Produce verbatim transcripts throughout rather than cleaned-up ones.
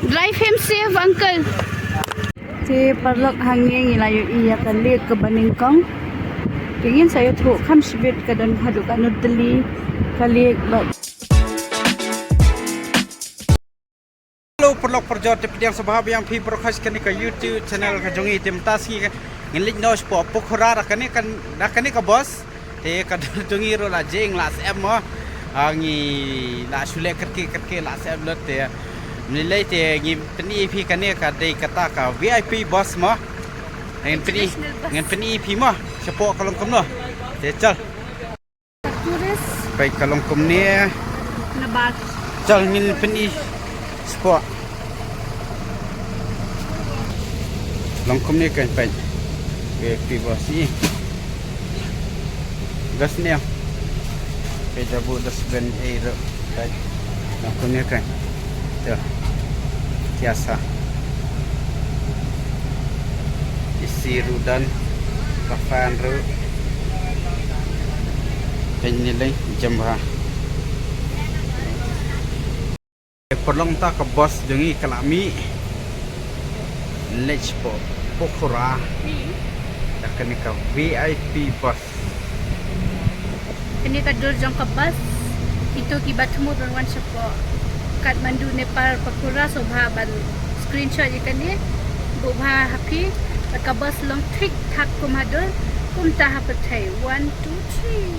Drive him safe, uncle. Te paralok, hangne ngi la ïohi ïa ka lake kaba nyngkong. Te ngin sa ïathuh kham shibit ka don haduh katno tylli ka lake bad. Hello paralok parajor, te pdiang sngewbha biang phi baroh kane ka YouTube channel ka jong ngi. Te mynta sngi ngin leit noh shapoh Pokhara da kane ka, da kane ka bus. Te ka dur jong ngi ruh la jing la sep mo. Ah, ngi la shu leh kyrkieh kyrkieh la sep lut te. Mynta lei te ngin pyni phi kane ka dei kata ka V I P bus mo. Ngin pyni, ngin pyni phi mo shapoh ka long kumno. Te chal. Tourist. Peit ka long kumne. Na bus. Chal ngin pyni shapoh. Long kumne kan peit. Ke pi bos ni. Gas ni. Peit da bu das ben ei ro. Peit. Long kumne kan. Tu. Biasa. Isi rudan. Kafan ru. Peit ni lei jemba. Paralok, ta ka bus jong ngi ka la mih. Leit shapoh Pokhara. Da kane ka V I P bus. Kane ka dur jong ka bus. Ito kiba thmu ban wan shapoh Kathmandu, Nepal, Pokhara, sngewbha ban screenshot ïa kane. Buh bha ha phi. Ka bus long thik thak kum hadur. Kumta ha pyrthei. One, two, three.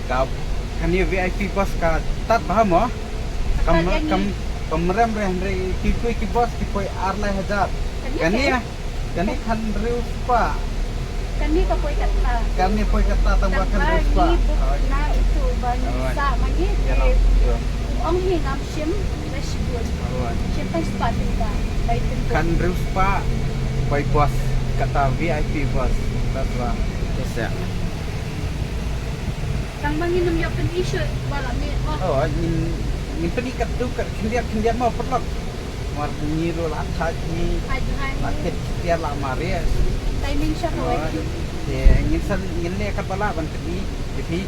Ka, kane V I P bus ka tad bha mo. Kam, kam, kam rem re hynrei ki poi ki bus ki poi ar lai hajar. Kane, kane khanriu spah. Kane ka poi kata. Kane poi kata tang ba khanriu spah. Ngi book na itu ban sa ma ngi. Ong hi ngam shim rashibun. Shim pan spah tynta. Bai tynta. Khanriu spah. Poi bus kata V I P bus. Tad bha. Yes, ya. Tang ba ngin ym ïoh pyni shuh ba la mih. Oh, ngin, ngin pyni katto kat khyndiat khyndiat mo paralok. Mar ngi ruh la thait ngi. Thait bha ngi. La kit khyndiat la mar ïa. Timing sha poi. Te ngin sa, ngin leh katba lah ban pyni ïa phi.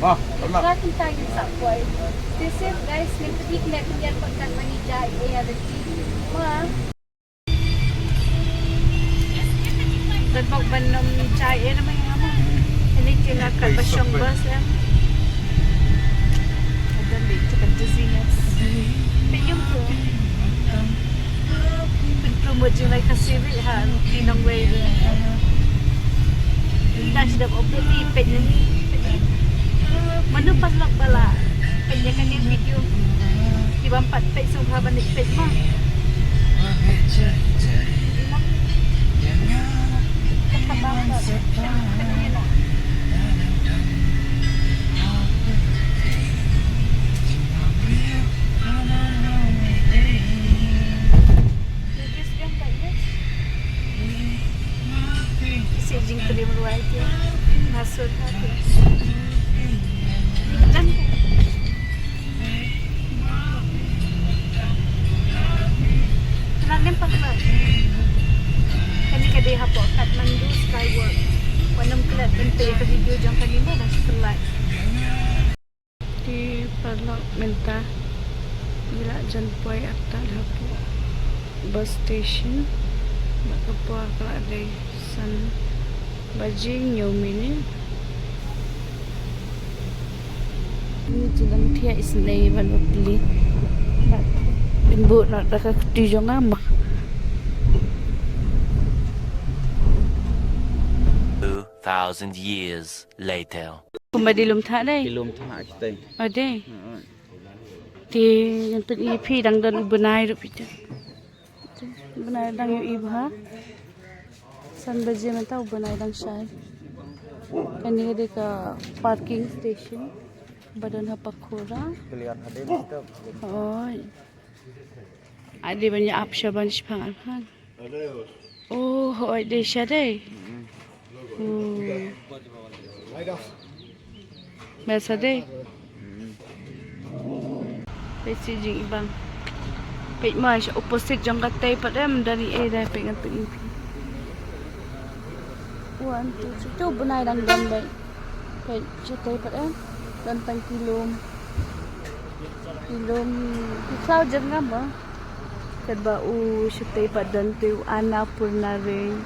Mo paralok. Ïa kynta ngin sa poi. Stay safe guys, ngin pyni khyndiat khyndiat pat katba ngi jia ïa lynti. Mo. Dei bok ban ym jai eh namar ïa nga mo. Ini ki la kat ba shong bus em. Ka don dei tu ka dizziness. Pynïoh tu. Pynpromote jinglai Khasi ri ha ki nongwei ri. Ynda shi dep update ni peit ni. Mano paralok ba la peit ïa kane video. Ki bym pat peit sngewbha ban leit peit mo. Ki sih jingtrei mluai ki. Masuk hati. Jangan. Kane ka dei hapoh Kathmandu Skywalk. Wat nym klet ban peit ïa ka video jong kane mo, dang shu klet. Te paralok, mynta ngi la jan poi artat hapoh bus station. Bad ka por ka la dei san baje hynñiew minit. Ngi ju dang thiah isynei ban bapli. Bad pynbud noh da ka kti jong nga ma. Two thousand years later. Kumba dei lum thah dei. Dei lum thah kita. O dei. Te ngan pyni ïa phi, dang don u bnai ruh phi te. Te u bnai dang ïohi bha. San baje mynta u bnai dang shai. Kane ka dei ka parking station ba don ha Pakhura. Oi. Ade ban ïa ap sha ban shipang arphan. Oh, hooid dei sha dei. Hmm. Ba sha dei. Peit shi jingibang. Peit ma sha opposite jong katei pat em, da ni eh da peit ngan peit ïa phi. One, two, three, tu bnai dang don dei. Peit shatei pat em. Don tang ki lum. Ilong ki khlaw jong nga mo. Katba u shatei pat don te u Annapurna Range.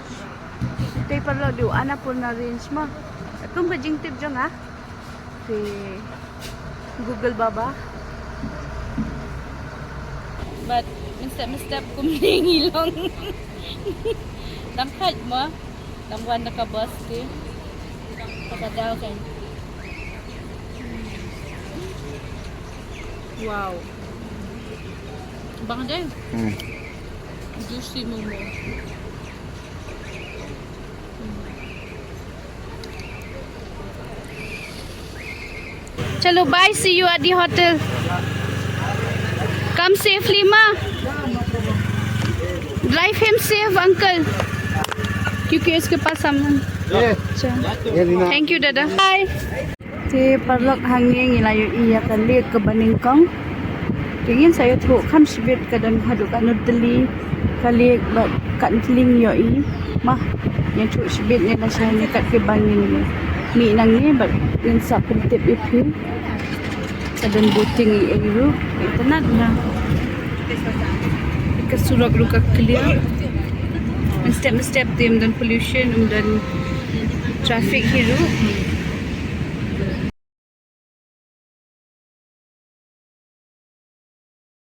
Shatei pat lo de u Annapurna Range mo. Kum ka jingtip jong nga. Te Google Baba. But mynstep mynstep kum ding ilong. Dang khat mo. Dang wan da ka bus te. Ka dal kan. Wow. Bang deh. Hmm. Juicy momo. Chalo, bye, see you at the hotel. Come safely, ma. Drive him safe, uncle. क्योंकि उसके पास सामान। Thank you, dada. Bye. Te paralok, hangne ngi la ïohi ïa ka lake kaba nyngkong. Te ngin sa ïathuh kham shibit, ka don haduh katno tylli ka lake bad katno tylli ngi ïohi. Ma, ïathuh shibit ne la shai ne kat kiba ngin mih nangne bad ngin sa pyntip ïa phi. Ka don boating ei ei ruh. Itynnad na. Ka surok ruh ka clear. Mynstep mynstep te ym don pollution, ym don traffic hi ruh.